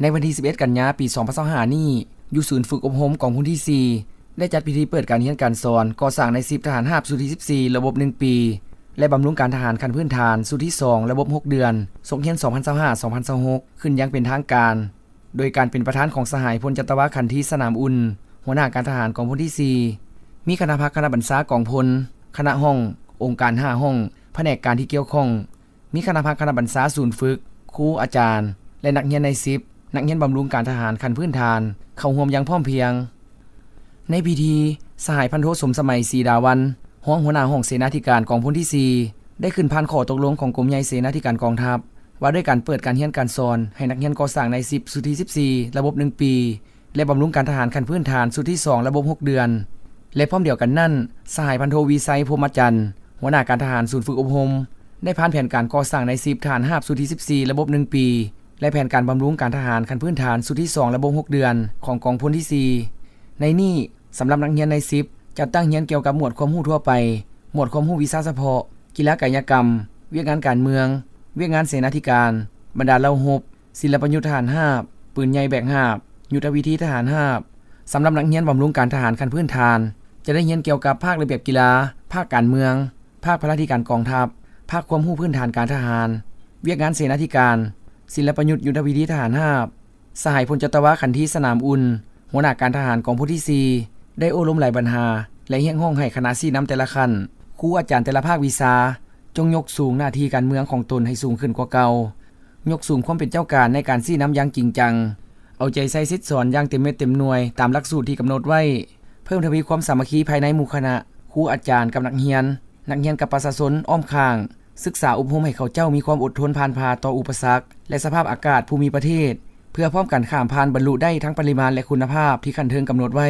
ໃນວັນທີສິບເອັດ ກັນຍາ ປີສອງພັນຊາວຫ້ານີ້, ຢູ່ສູນຝຶກອົບຮົມກອງພົນທີສີ່ ໄດ້ຈັດພິທີເປີດການຮຽນການສອນກໍ່ສ້າງນາຍສິບທະຫານຮາບຊຸດທີສິບສີ່ ລະບົບໜຶ່ງປີ ແລະ ບຳລຸງການທະຫານຂັ້ນພື້ນຖານຊຸດທີສອງ ລະບົບຫົກເດືອນ ສົກຮຽນສອງພັນຊາວຫ້າ ສອງພັນຊາວຫົກ ຂຶ້ນຢ່າງເປັນທາງການ ໂດຍການເປັນປະທານຂອງສະຫາຍ ພົນຈັດຕະວາ ຂັນທີ ສະໜາມອຸ່ນ ຫົວໜ້າການທະຫານກອງພົນທີສີ່, ມີຄະນະພັກຄະນະບັນຊາກອງພົນ, ຄະນະຫ້ອງ, ອົງການຫ້າຫ້ອງ, ພະແນກການທີ່ກ່ຽວຂ້ອງ, ມີຄະນະພັກຄະນະບັນຊາສູນຝຶກ, ຄູ, ອາຈານ ແລະ ນັກຮຽນນາຍສິບ, ນັກຮຽນບຳລຸງການທະຫານຂັ້ນພື້ນຖານ ເຂົ້າຮ່ວມຢ່າງພ້ອມພຽງ. ໃນພິທີ, ສະຫາຍພັນໂທ ສົມສະໄໝ ສີດາວັນ ຮອງຫົວໜ້າຫ້ອງເສນາທິການກອງພົນທີສີ່ ໄດ້ຂຶ້ນຜ່ານຂໍ້ຕົກລົງຂອງກົມໃຫຍ່ເສນາທິການກອງທັບ ວ່າດ້ວຍການເປີດການຮຽນການສອນໃຫ້ນັກຮຽນກໍ່ສ້າງນາຍສິບຊຸດທີສິບສີ່ ລະບົບໜຶ່ງປີ ແລະ ບຳລຸງການທະຫານຂັ້ນພື້ນຖານຊຸດທີສອງ ລະບົບຫົກເດືອນ ແລະ ພ້ອມດຽວກັນນັ້ນ, ສະຫາຍພັນໂທ ວີໄຊ ພົມມະຈັນ ຫົວໜ້າການທະຫານສູນຝຶກອົບຮົມ ໄດ້ຜ່ານແຜນການກໍ່ສ້າງນາຍສິບທະຫານຮາບຊຸດທີສິບສີ່ ລະບົບໜຶ່ງປີ ແລະ ແຜນການບຳລຸງການທະຫານຂັ້ນພື້ນຖານຊຸດທີສອງ ລະບົບຫົກເດືອນ ຂອງກອງພົນທີສີ່. ໃນນີ້, ສຳລັບນັກຮຽນນາຍສິບ ຈັດຕັ້ງຮຽນກ່ຽວກັບໝວດຄວາມຮູ້ທົ່ວໄປ, ໝວດຄວາມຮູ້ວິຊາສະເພາະ, ກິລາກາຍະກຳ, ວຽກງານການເມືອງ, ວຽກງານເສນາທິການ, ບັນດາເຫຼົ່າຮົບ, ສິນລະປະຍຸດທະຫານຮາບ, ປືນໃຫຍ່ແບກຫາບ, ຍຸດທະວິທີທະຫານຮາບ. ສຳລັບນັກຮຽນບຳລຸງການທະຫານຂັ້ນພື້ນຖານ ຈະໄດ້ຮຽນກ່ຽວກັບພາກລະບຽບກິລາ, ພາກການເມືອງ, ພາກພະລາທິການກອງທັບ, ພາກຄວາມຮູ້ພື້ນຖານການທະຫານ, ວຽກງານເສນາທິການ, ສິນລະປະຍຸດຍຸດທະວິທີທະຫານຮາບ. ສະຫາຍ ພົນຈັດຕະວາ ຂັນທີ ສະໜາມອຸ່ນ ຫົວໜ້າການທະຫານກອງພົນທີສີ່ ໄດ້ໂອ້ລົມຫຼາຍບັນຫາ ແລະ ຮຽກຮ້ອງໃຫ້ຄະນະຊີ້ນຳແຕ່ລະຂັ້ນ, ຄູອາຈານແຕ່ລະພາກວິຊາ ຈົ່ງຍົກສູງໜ້າທີ່ການເມືອງຂອງຕົນໃຫ້ສູງຂຶ້ນກວ່າເກົ່າ, ຍົກສູງຄວາມເປັນເຈົ້າການໃນການຊີ້ນຳຢ່າງຈິງຈັງ, ເອົາໃຈໃສ່ສິດສອນຢ່າງເຕັມເມັດເຕັມໜ່ວຍຕາມຫຼັກສູດທີ່ກຳນົດໄວ້, ເພີ່ມທະວີຄວາມສາມັກຄີພາຍໃນໝູ່ຄະນະ, ຄູອາຈານກັບນັກຮຽນ, ນັກຮຽນກັບປະຊາຊົນອ້ອມຂ້າງ, ສຶກສາອົບຮົມໃຫ້ເຂົາເຈົ້າມີຄວາມອົດທົນຜ່ານຜ່າຕໍ່ອຸປະສັກ ແລະ ສະພາບອາກາດພູມິປະເທດ ເພື່ອພ້ອມກັນຂ້າມຜ່ານບັນລຸໄດ້ທັງປະລິມານ ແລະ ຄຸນນະພາບທີ່ຂັ້ນເທິງກຳນົດໄວ້.